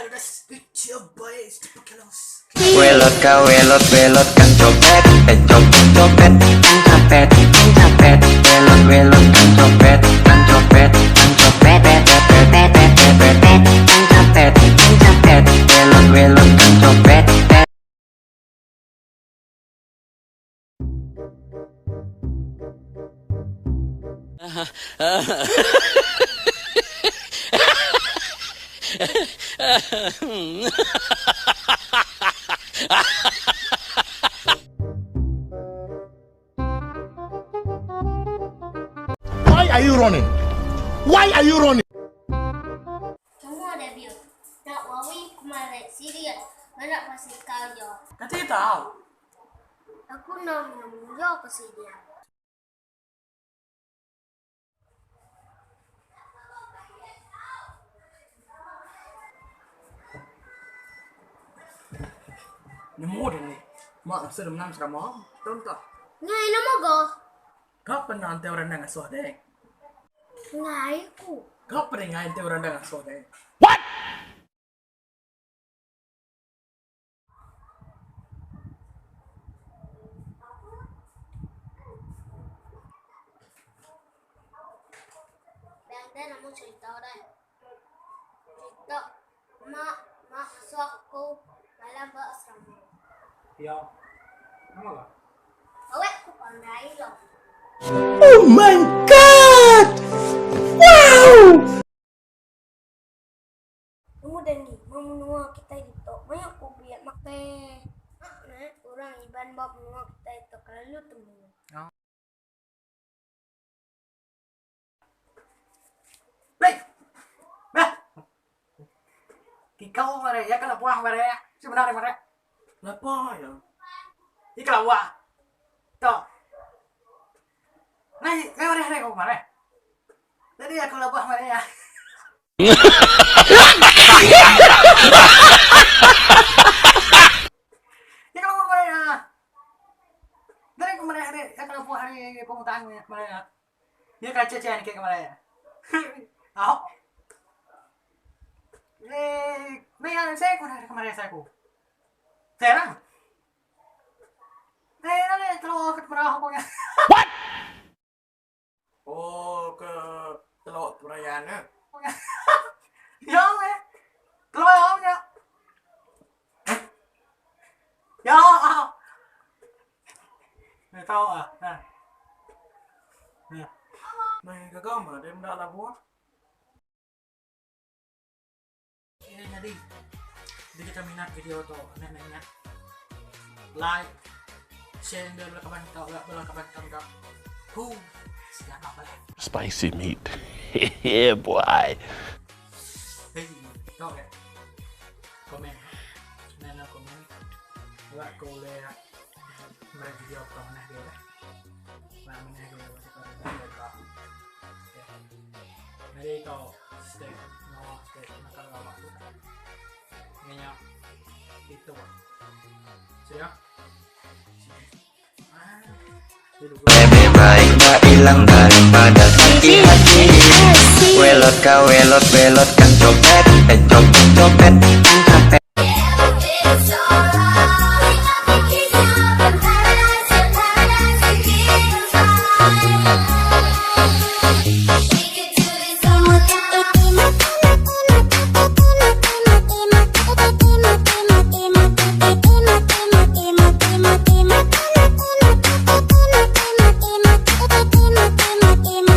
Hello guys, it's your boy Stipakelos. Welot ka welot welot kang copet copet copet kang copet kang copet welot welot kang copet kang copet kang copet pet pet pet pet pet pet pet kang copet kang copet welot welot kang copet pet. Why are you running? Why are you running? Semua dah biar. Tak wawi kemarin siria. Mana pasal kau yo. Kati tau. Aku nak nemu yo ke siria. Nemu dah ni. Mak rasa dah menang ceramah. Betul tak? Ngai nama go. Kau pernah ante orang dah ngasuh deh. Ngai ku. Kau pernah ngai ante orang dah ngasuh deh. Bang dah nama cerita dah. Cerita mak mak asuh aku malam berasrama. Ya. Nama kau? Awak ku pandai loh. Oh my god! Wow! Kamu dan ni, menua kita itu. Banyak ku biar makan. Nah, orang iban bab menua kita itu kalau temu. Baik. Bah. Kikau mare ya kalau buah mare sebenarnya mare. Lapa ya. Ikla wah. Toh. Nai, ngai mare hari kau mare. Tadi aku lah buah mare ya. Ya kalau buah mare ya. Dari aku mare hari, ya kalau buah hari pemutaan mare ya. Ya kalau cece ni kayak mare ya. Ahok. Eh, ni yang saya ku nak kemarin saya ku. Saya lah. Eh, ni telur ke merah apa ya? What? Oh, ke Teluk Perayaan eh? Ya, eh. Telur ya, ya. Ya, ah. Ni tahu ah. Nah. Nah. Main ke kau mah, dia nak lah buah. Eh, jadi jadi kita minat video tu nak nak like share dan bela kawan kau bela kawan kau kau hu siapa apa lah Spicy meat. yeah, boy. Hey, kau kan komen nak komen buat kau le mereka video kau mana dia lah mana dia kau dia kau jadi kau stay no stay makan lama tu Kayaknya itu sudah. Lebih baik dah hilang daripada sakit hati. Welot ka welot welot kang copet.